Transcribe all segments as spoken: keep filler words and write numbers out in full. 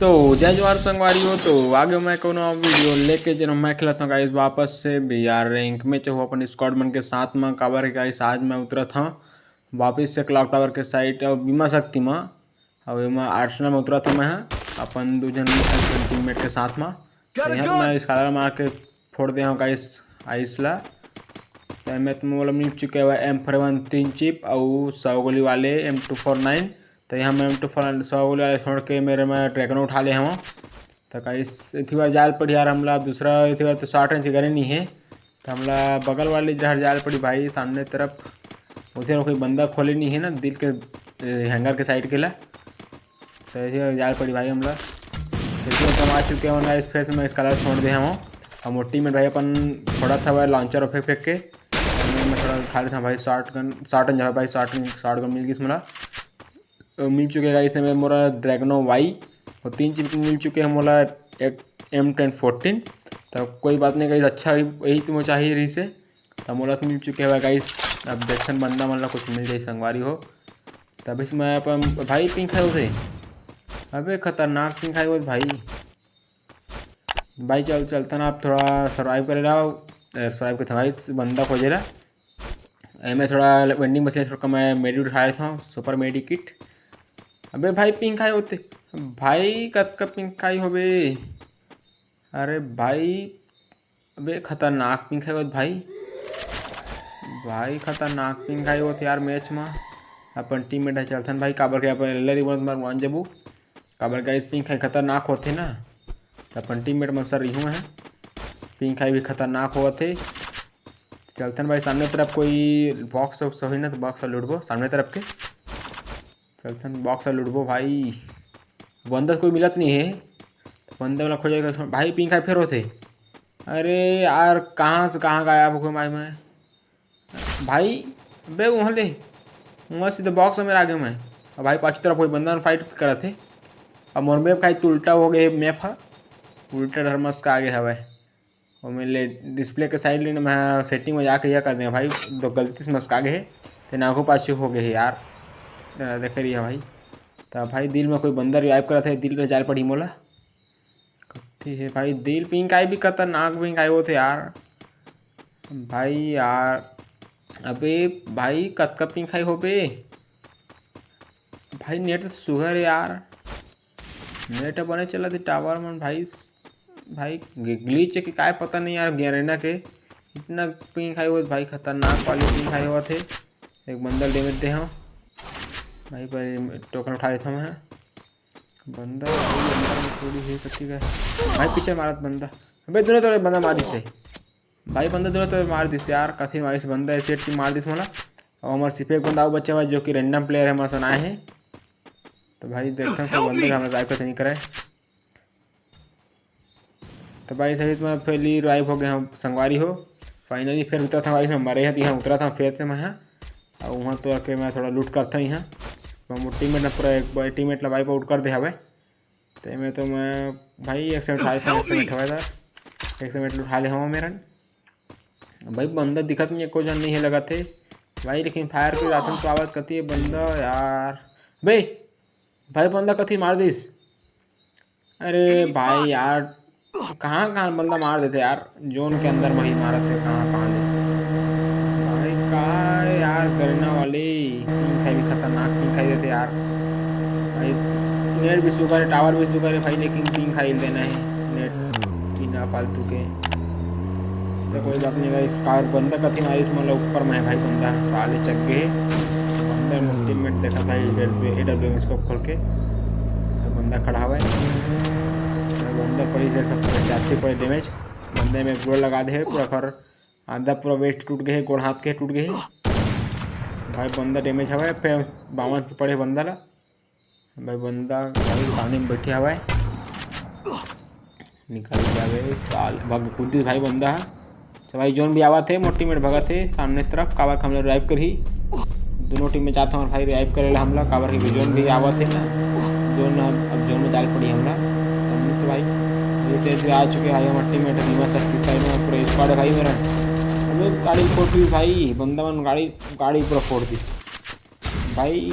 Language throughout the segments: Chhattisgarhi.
तो जय जोहार संगवारी हो, तो आगे मैं कोनो वीडियो लेके, जेन मैं खेलत हूँ गाइस वापस से बी आर रैंक में, चाहे अपन स्क्वाड मन के साथ में। काबर गाइस, आज मैं उतरत हूँ वापस से क्लॉक टावर के साइड और बीमा शक्ति में, और एमा आर्सेनल में उतरत हूँ मैं ह, अपन दू झन टीममेट के साथ में। तो यहाँ मैं स्कालर मार के फोड़ दे हूँ गाइस आइस ला। तो मैं तो मोला मिल चुके हवय एम फोर वन तीन चिप अउ सौ गोली वाले एम टू फोर नाइन। तो यहाँ मैं एम टू फोर सौ गोली वाले छोड़ के मेरे मैं ड्रैगन उठा ले हूँ। तो गाइस, इथी बार जाल पड़ी यार हमला, दूसरा इथी बार तो शॉर्ट रेंज के गने नहीं है। तो हमला बगल वाले जहर जाल पड़ी भाई, सामने तरफ। उधर कोई बंदा खोले नहीं है ना, दिल के, ए, हैंगर के साइड के ला। तो ऐसे जाल पड़ी भाई हमला। देखिए, हम आ चुके हैं गाइस, फिर से मैं स्कालर छोड़ दे हूँ। और मोर टीममेट भाई अपन फोड़त हवय लॉन्चर फेंक फेंक के। और मैं, मैं थोड़ा उठा लेता हूँ भाई, शॉर्ट गन, शॉर्ट गन जावे भाई, शॉर्ट गन, शॉर्ट गन मिल गई मोला। तो मिल चुके गाइस, इसमें मोरा ड्रैगनो वाई और तीन चीज मिल चुके हैं मोला, एक एम टेन फोर्टीन। तो कोई बात नहीं गाइस, अच्छा ही, यही तो चाहिए रही से। तो मोला तो मिल चुके हैं गाइस, अब देखन बंदा मन ला कुछ मिल जाए संगवारी हो। तब इसमें अपन भाई पिंक खाए होते, अबे खतरनाक पिंक खाए होते भाई। भाई चल, चलता ना, आप थोड़ा सर्वाइव करे रहो, सर्वाइव करते भाई, बंदा खोजे रहा। एमे थोड़ा वेंडिंग मशीन छोड़ के मैं मेडी उठा लेता हूँ, सुपर मेडी किट। अबे भाई पिंक खाए होते, भाई कतका पिंक खाई होबे। अरे भाई, अबे खतरनाक पिंक खाई होत भाई, भाई खतरनाक पिंक खाई होत यार मैच में। अपन टीममेट है चलथन भाई, काबर के अपन एल्लर ही बोलत मार मान जबू, काबर गाइस पिंक खाई खतरनाक होथे ना। तो अपन टीममेट मन सर रिहू है, पिंक खाई भी खतरनाक होवत हे। चलथन भाई, सामने तरफ कोई बॉक्स वॉक्स होही ना, तो बॉक्स लूटबो सामने तरफ के। चलथन बॉक्स लूटबो भाई, बंदा कोई मिलत नहीं है। बंदा वाला खोजे भाई, पिंक खाई फेर होथे। अरे यार, कहाँ से कहाँ गायब हो गए भाई मैं। भाई, बे वहाँ ले, वहाँ सीधे बॉक्स में आ गए मैं। अब भाई पाछी तरफ कोई बंदा फाइट करत हे। अब मोर मैप खाई तो उल्टा हो गए, मैप हा उल्टा डहर मस्का आगे हवय। ओमे ले डिस्प्ले के साइड ले ना मैं सेटिंग में जाके यह कर देंगे भाई, तो गलती से मस्का गए हे, ते नागो पाछू हो गए हे यार। अ, देखे रहिए भाई, तो भाई दिल में कोई बंदा रिवाइव करत है, दिल में जाल पड़ी मोला। कत्ती है भाई, दिल पिंक आई भी खतरनाक पिंक आई होते यार। भाई यार, अबे भाई कतका पिंक आई हो बे? भाई नेट तो सुघर है यार, नेट बने चलत हे टावर मन भाई। भाई ग्लिच है कि काय पता नहीं यार, गैरेना के इतना पिंक आई होत भाई, खतरनाक वाली पिंक आई होत है। एक बंदा डैमेज दे हूँ भाई, पर टोकन उठा लेता हूँ मैं। बंदा भाई अंदर में थोड़ी ही कच्ची का भाई, पीछे मारत बंदा। अबे दोनों तरफ बंदा मारी से भाई, बंदा दोनों तरफ मार दिस यार, कथी मारिस बंदा, ऐसे टीम मार दिस मोला। और हमारे सिर्फ एक बंदा और बच्चा हुआ है, जो कि रैंडम प्लेयर है, हमारे साथ आए हैं। तो भाई देखते हैं कोई बंदा हमारे राइव का नहीं करे। तो भाई सही में पहली राइव हो गए हम संगवारी हो। फाइनली फिर उतरा था भाई, मैं मरे यहाँ, यहाँ उतरा था फिर से मैं यहाँ। और वहाँ तो आके मैं थोड़ा लूट करता ही हाँ। तो मोर टीममेट ने पूरा एक बार टीममेट ला वाइप आउट कर दे हवे। तो मैं तो मैं भाई एक से उठा लेता हूँ, एक से उठा लेता, एक से उठा ले हवा मेरन। भाई बंदा दिखत नहीं है, कोई जन नहीं है लगत है भाई, लेकिन फायर के रातन तो आवाज करती है बंदा यार। बे भाई बंदा कथी मार दिस। अरे भाई यार, कहाँ कहाँ बंदा मार देते यार, जोन के अंदर में ही मारत है कहाँ कहाँ ले। भाई का यार, गरीना वाली पिंक खाई भी खतरनाक पिंक खाई देते यार। भाई नेट भी सुगर है, टावर भी सुगर है भाई, लेकिन पिंक खाई देना है नेट बिना फालतू के। तो कोई बात नहीं भाई, कार बंदा कथी मारी इसमें ऊपर में है भाई, बंदा साले चक गए। बंदा टीममेट देखा था ए डब्ल्यू एम स्कोप खोल के, तो बंदा खड़ा हुआ है। तो बंदा पड़ी से सबसे चार पड़े डैमेज। बंदे में गोल लगा दे पूरा घर, आधा पूरा वेस्ट टूट गए, गोड़ हाथ के टूट गए। भाई बंदा डैमेज हवा है, फिर बावन के पड़े बंदा ला। भाई बंदा भाई पानी में बैठे हवा है, निकल जावे साल। भाग कूद दिस भाई बंदा है। तो भाई जोन भी आवत है, मोर टीममेट भगत है सामने तरफ, काबर हम लोग ड्राइव करही। दोनों टीम में जाता हूँ भाई, ड्राइव करे ला हमला, काबर के जोन भी आवत है ना, जोन अब, अब जोन में जाल पड़ी हमला। तो हम तो भाई ये तेज आ चुके हैं भाई, हमारे टीममेट बीमा सर की साइड में पूरे स्क्वाड है भाई मेरा। अबे गाड़ी फोड़ दी भाई, बंदा मन गाड़ी, गाड़ी पूरा फोड़ दी भाई।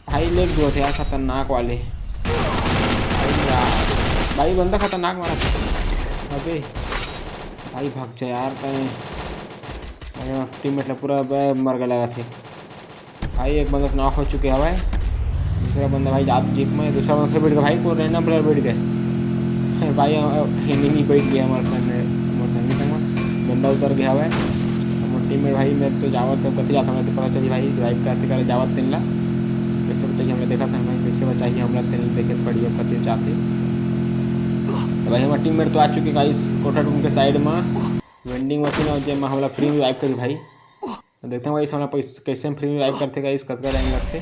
भाई लेग दो थे यार खतरनाक वाले। भाई भाई बंदा खतरनाक मारा। अबे भाई भाग जा यार तैं। अरे टीममेट ला पूरा बे मर गया लगा थे। भाई एक बंदा नॉक हो चुके हवय। दूसरा बंदा भाई आप जीप में, दूसरा बंदा फिर बैठ गया भाई, को रैंडम प्लेयर बैठ गए। भाई एनिमी बैठ गया हमारे सामने, हमारे सामने तक बंदा उतर गया हवय। हम टीम में भाई मैं तो जावत तो कथी जाता मैं तो पता चली भाई रिवाइव करते करे जावत तेन ला। कैसे बचाई हमने देखा था भाई, कैसे बचाई हमला तेन देखे पड़ी अब कथी जाते। तो भाई हमारे टीममेट तो आ चुके गाइस कोठा रूम के साइड में, वेंडिंग मशीन और जे में हमला फ्री रिवाइव करी भाई। तो देखते हैं भाई सामने पैस-, कैसे हम फ्री में रिवाइव करते गाइस, कतका टाइम लगते।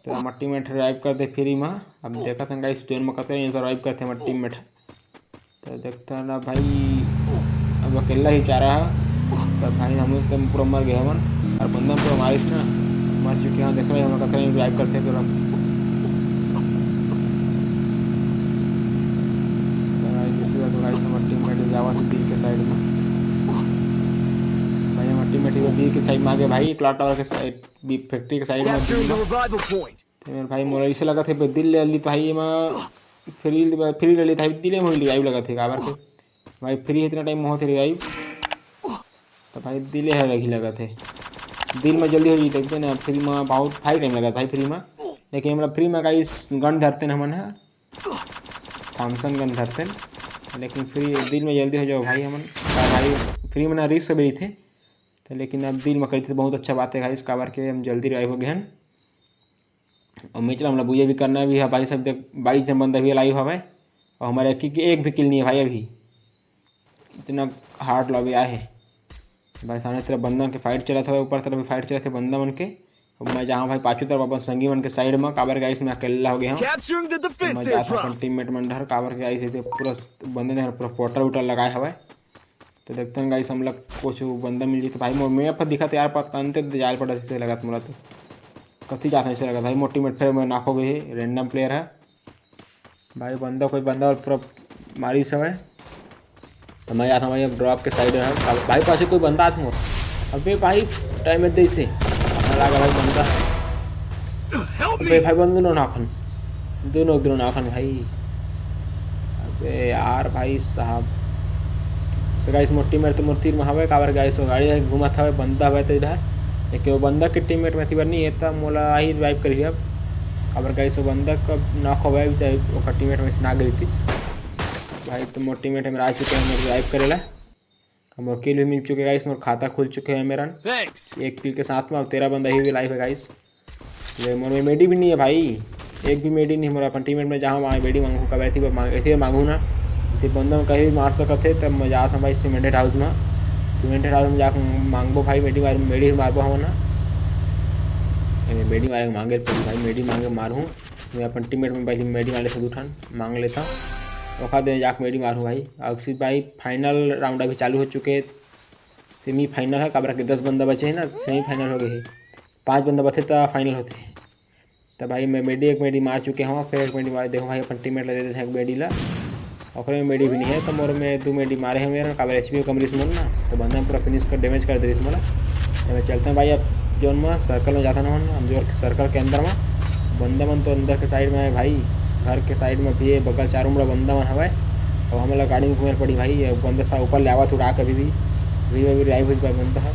तो हमारे टीममेट रिवाइव कर दे फ्री में। अब देखते हैं गाइस जोन में कतका रिवाइव करते हमारे टीममेट। तो देखते हैं ना भाई, अब अकेला ही जा रहा है। तो भाई हम लोग तो पूरा मर गए हमन, और बंदा पूरा मारिस ना, मर चुके हैं। देख रहे हैं हम कतका रिवाइव करते पूरा। तो गाइस दूसरी बात तो गाइस हमारे टीममेट जावा से बी के साइड में। भाई हमारे टीममेट बी के साइड में आ गए भाई, क्लॉक टावर के साइड, बी फैक्ट्री के साइड में Capturing the revival point. तो मेरे भाई मोला इसे लगा थे दिल ले ली तो भाई मैं फ्री फ्री ले ली था दिल में रिवाइव लगा थे काबर के भाई फ्री इतना टाइम में होते रिवाइव। तो भाई दिले है लगी लगा थे दिल में जल्दी हो जी देखते ना फ्री में बहुत भाई टाइम लगा भाई फ्री में। लेकिन मतलब फ्री में गाइस गन धरते ना हमन है थॉमसन गन धरते हैं। लेकिन फ्री दिल में जल्दी हो जाओ भाई हमन का भाई फ्री में ना रिस्क भी थे। तो लेकिन अब दिल में कही थे बहुत अच्छा बात है गाइस काबर के हम जल्दी रिवाइव हो गए हैं। और मैच ला हमला बुझे भी करना भी है भाई सब देख बाईस जन बंदा भी लाइव हवे। और हमारे एक, एक भी किल नहीं है भाई अभी। इतना हार्ड लॉबी आए है भाई सामने तरफ बंदा के फाइट चलत हवे ऊपर तरफ भी फाइट चलत है बंदा मन के। अब मैं जाऊँ भाई पाछू तरफ अपन संगी मन के साइड में काबर गाइस मैं अकेला हो गया हूँ। Capturing the तो मैं defense जाता airdrop. अपन टीममेट मन डर काबर गाइस ये पूरा बंदे ने पूरा पोर्टल उटर लगाए हवे। तो देखते हैं गाइस हम लोग कुछ बंदा मिल जाते भाई मोर मैप पर दिखा तो यार पता अंत जाल पड़ा से लगा मोला तो कथी जात है ऐसे लगा भाई मोर टीममेट फिर मैं नॉक हो गई है रैंडम प्लेयर है। भाई बंदा कोई बंदा और पूरा मारी समय तो मैं जाता हूँ भाई अब ड्रॉप के साइड में भाई पाछे कोई बंदा आत मोर। अबे भाई टाइम में दे से हमारा लगा भाई बंदा है। Help अबे me. भाई बंदू नो नाखन दोनों दोनों नाखन भाई। अबे यार भाई साहब। तो गाइस मोर टीममेट तो मोर तीर में हवे काबर गाइस वो गाड़ी घूमत हवे बंदा हवे तो इधर। लेकिन वो बंदा के टीममेट में तीर नहीं है तो मोला ही रिवाइव करिए अब। काबर गाइस वो बंदा का नॉक हो गया तो ओकर टीममेट में से ना गई थी। भाई तो मोर टीममेट मेरा आ चुके हैं मोर रिवाइव करेला। मोर किल भी मिल चुके गाइस मोर खाता खुल चुके हैं मेरा। Thanks. एक किल के साथ में अब तेरह बंदा ही भी लाइव है गाइस। ले मोर में मेडी भी नहीं है भाई। एक भी मेडी नहीं मोर अपन टीममेट में जहाँ वहाँ मेडी मांगू कब ऐसी मांग ऐसी मांगू ना। ऐसे बंदा में कहीं भी मार सकत है तब मैं जाता हूँ भाई सीमेंटेड हाउस में। सीमेंटेड हाउस में जाकर मांगबो भाई मेडी मार मेडी मारबो हम ना। ए, मेडी मारे मांगे पड़ी भाई मेडी मांगे मारूँ। मैं अपन टीममेट में भाई मेडी मारे से उठान मांग लेता हूँ। ओखा दे जाके मेडी मारूँ भाई। अब सिर्फ भाई फाइनल राउंड अभी चालू हो चुके हैं। सेमीफाइनल है काबर के दस बंदा बचे हैं ना सेमीफाइनल हो गए है। पाँच बंदा बचे तो फाइनल होते हैं। तो भाई मैं मेडी एक मेडी मार चुके हूँ फिर एक मेडी मार देखो भाई अपन टीममेट ला दे देते हैं एक मेडी ला। ओकरे में मेडी भी नहीं है तो मोर में दो मेडी मारे हैं मेरा काबर एच पी कम रिस मोर ना। तो बंदा पूरा फिनिश कर डैमेज कर दे रिस मोला। तो मैं चलते हैं भाई अब जोन में सर्कल में जाता ना हम जो सर्कल के अंदर में बंदा मन तो अंदर के साइड में है भाई। घर के साइड में भी है बगल चारों मुड़ा बंदा मन हवे। अब हमला गाड़ी में घूमे पड़ी भाई ये बंदा सा ऊपर ले आवत उड़ा कभी भी अभी अभी रिवाइव हो बंदा है।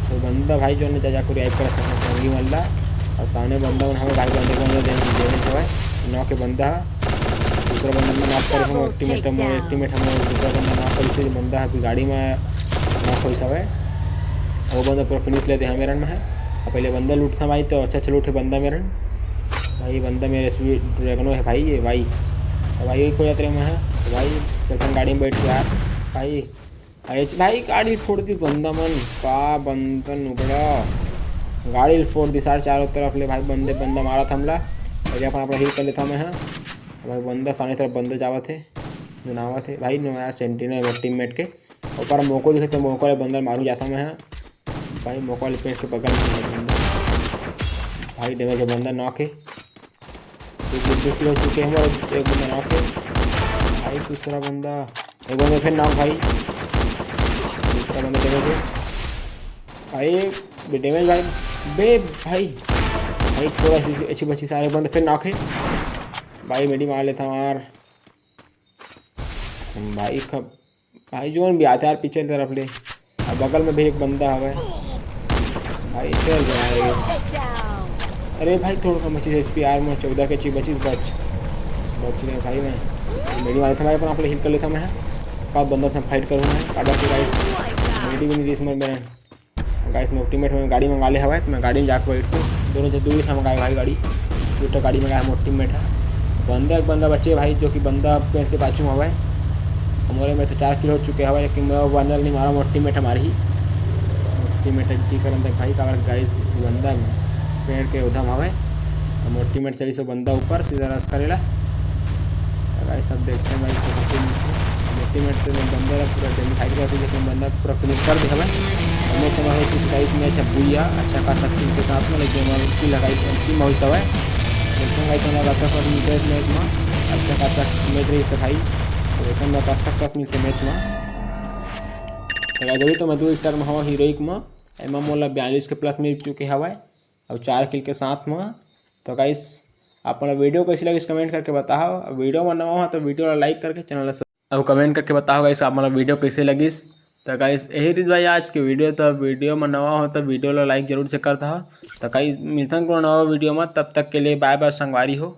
तो बंदा भाई जो ने जा जाकर रिवाइव कर सकता है संगी वाला। और सामने बंदा मन हवे भाई बंदे को अंदर देने देने हवे नौ के बंदा है। दूसरा बंदा में नॉक करे हम टीममेट हम टीममेट हम दूसरा बंदा नॉक करे इसे बंदा है अभी गाड़ी में नॉक हो हवे। वो बंदा पूरा फिनिश लेते हैं मेरन में है। और पहले बंदा लूट था भाई तो अच्छा अच्छा लूटे बंदा मेरन। भाई बंदा मेरे स्वीट ड्रैगनो है भाई ये भाई। तो भाई एक हो जाते हैं मैं है तो भाई चलते हैं गाड़ी में बैठ के यार। भाई अरे भाई गाड़ी फोड़ दी बंदा मन का बंदा नुबड़ा। गाड़ी फोड़ दी सारे चारों तरफ ले भाई बंदे बंदा मारा था हमला। पहले अपन अपना हील कर लेता मैं हाँ। भाई बंदा सामने तरफ बंदे जावत है। जनावत है भाई नया सेंटिनल टीममेट के ऊपर मोको दिखे तो मोको ले बंदा मारू जाता मैं हाँ। भाई मोको ले पेट के बगल में है बंदा। भाई डैमेज है बंदा नॉक है। एक बंदा किल हो चुके हैं हमारे एक बंदा नॉक है। भाई दूसरा बंदा एक बंदा फिर नॉक भाई। दूसरा बंदा डैमेज है। भाई डैमेज भाई। बे भाई भाई थोड़ा सी अच्छी बची सारे बंदे फिर नॉक है। भाई मेडी मार लेता हूँ यार। भाई खब भाई जोन भी आते यार पीछे तरफ ले। अब बगल में भी एक बंदा हवे। भाई चल रहा है। अरे भाई थोड़ा कम बची एच पी यार, मैं चौदह के ची बची बच बच रहे भाई। मैं मेडी मारे था भाई, अपना आप हील कर लेता मैं। का बंदा से फाइट करूँ मैं, काटा पूरा इस मेडी भी नहीं दी इसमें मेरे। गाइस मोर टीममेट में गाड़ी मंगा ले हवा है, तो मैं गाड़ी में जाके बैठूँ। दोनों जन दूरी से मंगाए भाई गाड़ी, दूटा गाड़ी मंगाए मोर टीममेट है। बंदा एक बंदा बचे भाई, जो कि बंदा पेड़ के पाछू में हवा है। हमारे में तो चार किल हो चुके हवा, लेकिन मैं वो बंदा नहीं मारा, मोर टीममेट हमारे ही। मोर टीममेट की करन देख भाई, काबर गाइस बंदा पेड़ के उधम हवा है। तो मोर टीममेट चली सो बंदा ऊपर सीधा रस करेला। तो गाइस सब देखते हैं भाई, मोर टीममेट से बंदा पूरा डैमेज हाइट करते, लेकिन बंदा पूरा फिनिश कर दे हवा। मैच हमारे कुछ गाइस मैच है भूया, अच्छा खासा टीम के साथ में, लेकिन हमारे किल गाइस टीम हो सब है। लेकिन गाइस हमारा रखा पर मैच में अच्छा खासा मैच रही सफाई। तो लेकिन मैं कब तक कस मिलते मैच में। तो गाइस अभी तो मैं दो स्टार में हवा हीरोइक में, एमा मोला बयालीस के प्लस मिल चुके हवा है। और चार किल के साथ में। तो गाइस आप मोला वीडियो कैसे लगिस कमेंट करके बताओ। अब वीडियो में नवा हो तो वीडियो ला लाइक करके चैनल ला सब-, अब कमेंट करके बताओ गाइस आप मोला वीडियो कैसे लगिस। तो गाइस यही रीत भाई आज के वीडियो। तो वीडियो में नवा हो तो वीडियो ला लाइक जरूर से कर दो। तो गाइस मिलथन कोनो नवा वीडियो में, तब तक के लिए बाय बाय संगवारी हो।